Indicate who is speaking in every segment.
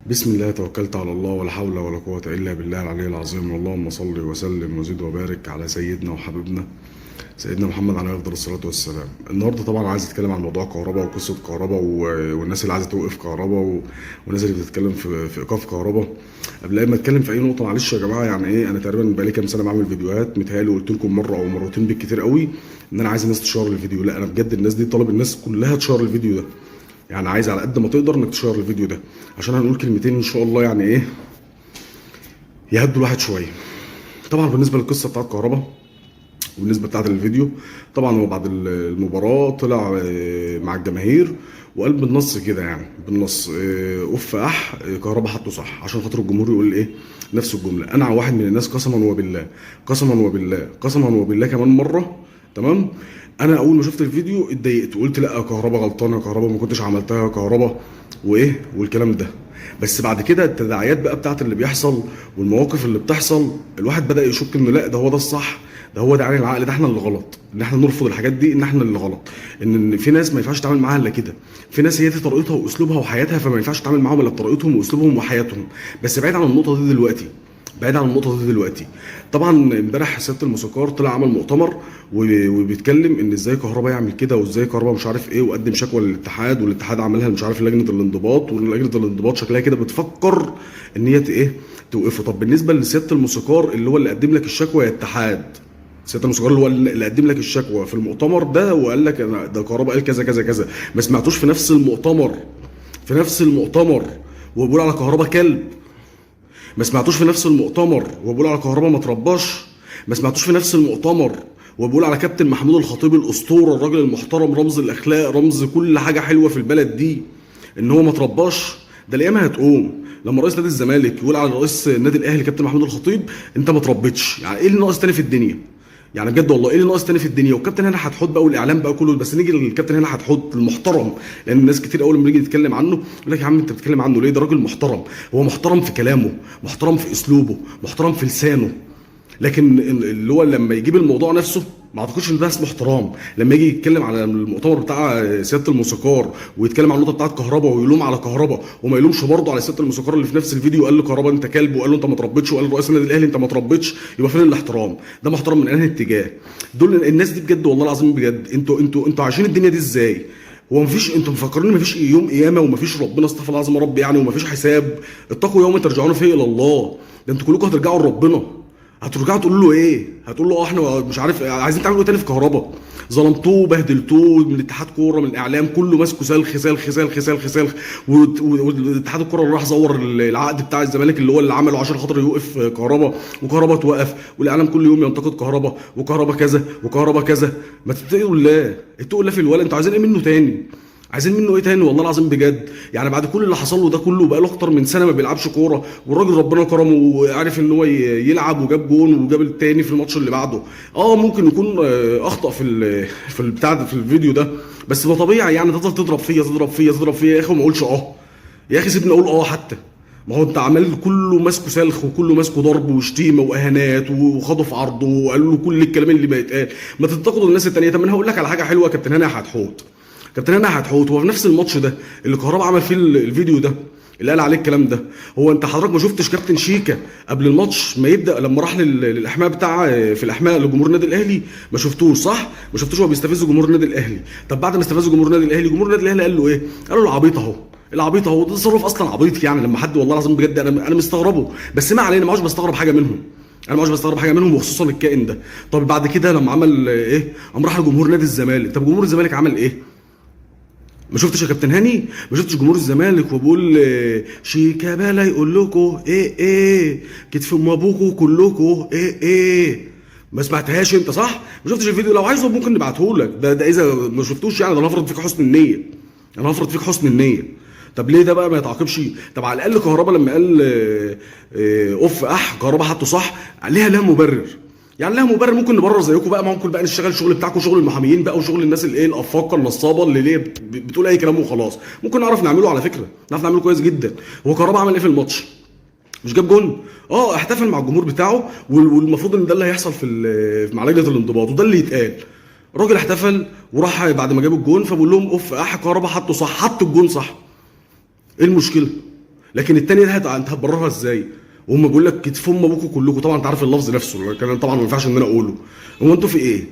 Speaker 1: بسم الله، توكلت على الله، ولا حول ولا قوة إلا بالله العلي العظيم. اللهم صل وسلم وزد وبارك على سيدنا وحبيبنا سيدنا محمد عليه أفضل الصلاة والسلام. النهارده طبعا عايز اتكلم عن موضوع كهرباء وقصة كهرباء والناس اللي عايزة توقف كهرباء والناس اللي بتتكلم في إيقاف كهرباء. قبل ما اتكلم في أي نقطة، معلش يا جماعة، يعني إيه، أنا تقريبا بقالي كام سنة بعمل فيديوهات، متهيألي قلت لكم مرة أو مرتين بالكتير قوي إن أنا عايز الناس تشير الفيديو. لا، أنا بجد الناس دي طالب الناس كلها تشير الفيديو ده، يعني عايز على قد ما تقدر انك تشير الفيديو ده عشان هنقول كلمتين ان شاء الله يعني ايه يهدوا الواحد شوية. طبعا بالنسبة للقصة بتاعت كهربا والنسبه بتاعت الفيديو، طبعا هو بعد المباراة طلع مع الجماهير وقال بالنص كده، يعني بالنص اوف اح كهربا حطه صح، عشان خاطر الجمهور يقول ايه نفس الجملة. انا واحد من الناس قسما وبالله قسما وبالله قسما وبالله كمان مرة، تمام؟ انا اول ما شفت الفيديو اتضايقت وقلت لا كهربا غلطانة، كهربا ما كنتش عملتها كهربا وايه والكلام ده. بس بعد كده التداعيات بقى بتاعت اللي بيحصل والمواقف اللي بتحصل، الواحد بدأ يشك انه لا، ده هو ده الصح، ده هو ده عين العقل، ده احنا اللي غلط ان احنا نرفض الحاجات دي، ان احنا اللي غلط ان في ناس ما ينفعش تتعامل معاها الا كده، في ناس هي دي طريقتها واسلوبها وحياتها، فما ينفعش تتعامل معاهم الا بطريقتهم واسلوبهم وحياتهم. بس بعيد عن النقطة دي دلوقتي، بعيد عن النقطة دي دلوقتي. طبعا امبارح سيادة الموسيقار طلع عمل مؤتمر وبيتكلم ان ازاي كهربا يعمل كده وازاي كهربا مش عارف ايه، وقدم شكوى للاتحاد، والاتحاد عملها مش عارف لجنة الانضباط، ولجنه الانضباط شكلها كده بتفكر ان هي ايه توقفه. طب بالنسبة لسياده الموسيقار اللي هو اللي قدم لك الشكوى يا اتحاد، سيادة الموسيقار اللي هو اللي قدم لك الشكوى في المؤتمر ده وقال لك انا ده كهربا قال كذا كذا كذا، ما سمعتوش في نفس المؤتمر، في نفس المؤتمر وبيقول على كهربا كلب؟ ما سمعتوش في نفس المؤتمر وبيقول على كهربا ما ترباش؟ ما سمعتوش في نفس المؤتمر وبيقول على كابتن محمود الخطيب الاسطورة، الراجل المحترم، رمز الاخلاق، رمز كل حاجة حلوة في البلد دي، ان هو ما ترباش؟ ده القيامة هتقوم لما رئيس نادي الزمالك يقول على رئيس النادي الاهلي كابتن محمود الخطيب انت ما تربيتش. يعني ايه اللي ناقص تاني في الدنيا؟ يعني بجد والله ايه اللي ناقص تاني في الدنيا؟ والكابتن هنا هتحط بقى والاعلام بقى كله. بس نيجي للكابتن هنا هتحط المحترم، لان الناس كتير اول ما نيجي نتكلم عنه يقول لك يا عم انت بتتكلم عنه ليه؟ ده راجل محترم. هو محترم في كلامه، محترم في اسلوبه، محترم في لسانه، لكن اللي هو لما يجيب الموضوع نفسه ما اعتقدش ان ده اسمه احترام. لما يجي يتكلم على المؤتمر بتاع سيادة الموسيقار ويتكلم على النقطة بتاعت كهربا ويلوم على كهربا، وما يلومش برضه على سيادة الموسيقار اللي في نفس الفيديو قال له كهربا انت كلب، وقال له انت ما تربيتش، وقال لرئيس النادي الاهلي انت ما تربيتش، يبقى فين الاحترام؟ ده محترم من انهي اتجاه؟ دول الناس دي بجد والله العظيم بجد انتوا عايشين الدنيا دي ازاي؟ هو مفيش، انتوا مفكرين مفيش يوم قيامه ومفيش ربنا، استغفر الله العظيم يا رب، يعني ومفيش حساب؟ اتقوا يوم ترجعون فيه الى الله. ده انتوا كلكم هترجعوا لربنا، هترجعوا تقولوا له ايه؟ هتقول له اه احنا مش عارف عايزين تعملوا ايه تاني في كهربا؟ ظلمتوه، بهدلتوه، من اتحاد كورة، من الاعلام، كله ماسكه سلخ سلخ سلخ سلخ سلخ. والاتحاد الكورة اللي راح زور العقد بتاع الزمالك اللي هو اللي عمله عشان خاطر يوقف كهربا، وكهربا توقف، والاعلام كل يوم ينتقد كهربا وكهربا كذا وكهربا كذا. ما تتقوا الله، اتقوا الله في الولد. انتوا عايزين ايه منه تاني؟ عايزين منه ايه تاني؟ والله العظيم بجد، يعني بعد كل اللي حصل له ده كله، بقى له اكتر من سنة ما بيلعبش كورة، والراجل ربنا كرمه وعرف ان هو يلعب وجاب جون وجاب التاني في الماتش اللي بعده. ممكن يكون اخطا في في البتاع ده، في الفيديو ده، بس ده طبيعي. يعني تفضل تضرب فيا تضرب فيا تضرب فيا يا اخي وما اقولش يا اخي سيبني اقول حتى. ما هو انت عمال كله ماسكه سلخ وكله ماسكه ضرب وشتيمه واهانات وخدوا في عرضه وقالوا له كل الكلام اللي ما يتقال. ما تنتقدوا الناس التانية. طب انا هقول لك على حاجة حلوة يا كابتن هاني حتحوت، كابتن هاني حتحوت هو في نفس الماتش ده اللي كهربا عمل فيه الفيديو ده اللي قال عليه الكلام ده، هو انت حضرتك ما شفتش كابتن شيكا قبل الماتش ما يبدا لما راح للاحماء بتاع في الاحماء لجمهور النادي الاهلي؟ ما شفتوش صح؟ ما شفتوش هو بيستفز جمهور النادي الاهلي؟ طب بعد ما استفز جمهور النادي الاهلي، جمهور النادي الاهلي قال له ايه؟ قال له العبيط اهو، العبيط اهو. ده تصرف اصلا عبيط، يعني لما حد والله العظيم بجد انا مستغربه، بس ما علينا، ما عادش بستغرب حاجة منهم، انا ما عادش بستغرب حاجة منهم، وخصوصا الكائن ده. طب بعد كده لما عمل ايه؟ قام راح لجمهور نادي الزمالك. طب جمهور الزمالك عمل ايه؟ ما شفتش يا كابتن هاني؟ ما شفتش جمهور الزمالك وبقول شيكابالا يقول لكم ايه ايه كتف ام ابوكوا كلكم ايه ايه؟ ما سمعتهاش انت صح؟ ما شفتش الفيديو؟ لو عايزه ممكن نبعته لك. ده اذا ما شفتوش يعني، ده انا هفرض فيك حسن النية، انا هفرض فيك حسن النية. طب ليه ده بقى ما يتعاقبش؟ طب على الاقل كهربا لما قال اوف اح كهربا حطه صح، ليها لها مبرر، يعني لها مبرر. ممكن نبرر زيكم بقى، ممكن بقى نشتغل شغل بتاعكم، شغل المحاميين بقى، وشغل الناس الايه الافاقه النصابه اللي ليه بتقول اي كلام وخلاص. ممكن نعرف نعمله على فكرة، نعرف نعمله كويس جدا. هو كهربا عمل ايه في الماتش؟ مش جاب جون؟ احتفل مع الجمهور بتاعه، والمفروض ان ده اللي هيحصل في مع لجنة الانضباط، وده اللي يتقال. الراجل احتفل وراح بعد ما جاب الجون، فبقول لهم اوف اح كهربا حطه صح، حط الجون صح. ايه المشكلة؟ لكن الثانية ده انت هتبررها ازاي؟ وهم بيقول لك كتف ام ابوكم كلكم، طبعا انت عارف اللفظ نفسه، لكن طبعا ما ينفعش ان انا اقوله. هو انتوا في ايه؟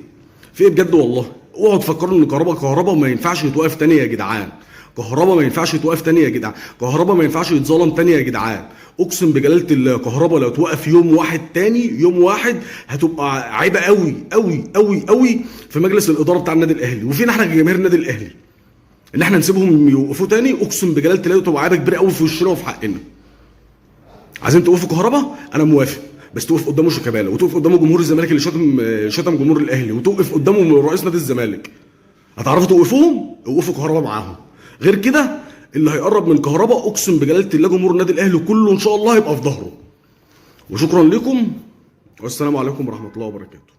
Speaker 1: في ايه بجد والله؟ اوعوا تفكروا ان كهربا ما ينفعش يتوقف تاني يا جدعان. كهربا ما ينفعش يتوقف تاني يا جدعان، كهربا ما ينفعش يتظلم تاني يا جدعان. اقسم بجلاله الكهربا لو توقف يوم واحد تاني، يوم واحد، هتبقى عيبه قوي قوي قوي قوي في مجلس الادارة بتاع النادي الاهلي، وفينا احنا كجماهير النادي الاهلي ان احنا نسيبهم يوقفوا تاني. اقسم بجلاله الله تبقى عيبه كبيرة قوي في وشنا وفي حقنا. عايزين توقفوا كهربا، انا موافق، بس توقف قدامه شيكابالا، وتوقف قدامه جمهور الزمالك اللي شتم جمهور الاهلي، وتوقف قدامه رئيس نادي الزمالك. هتعرفوا توقفوهم؟ اوقفوا كهربا معاهم. غير كده اللي هيقرب من كهربا اقسم بجلاله الله جمهور النادي الاهلي كله ان شاء الله هيبقى في ظهره. وشكرا لكم، والسلام عليكم ورحمة الله وبركاته.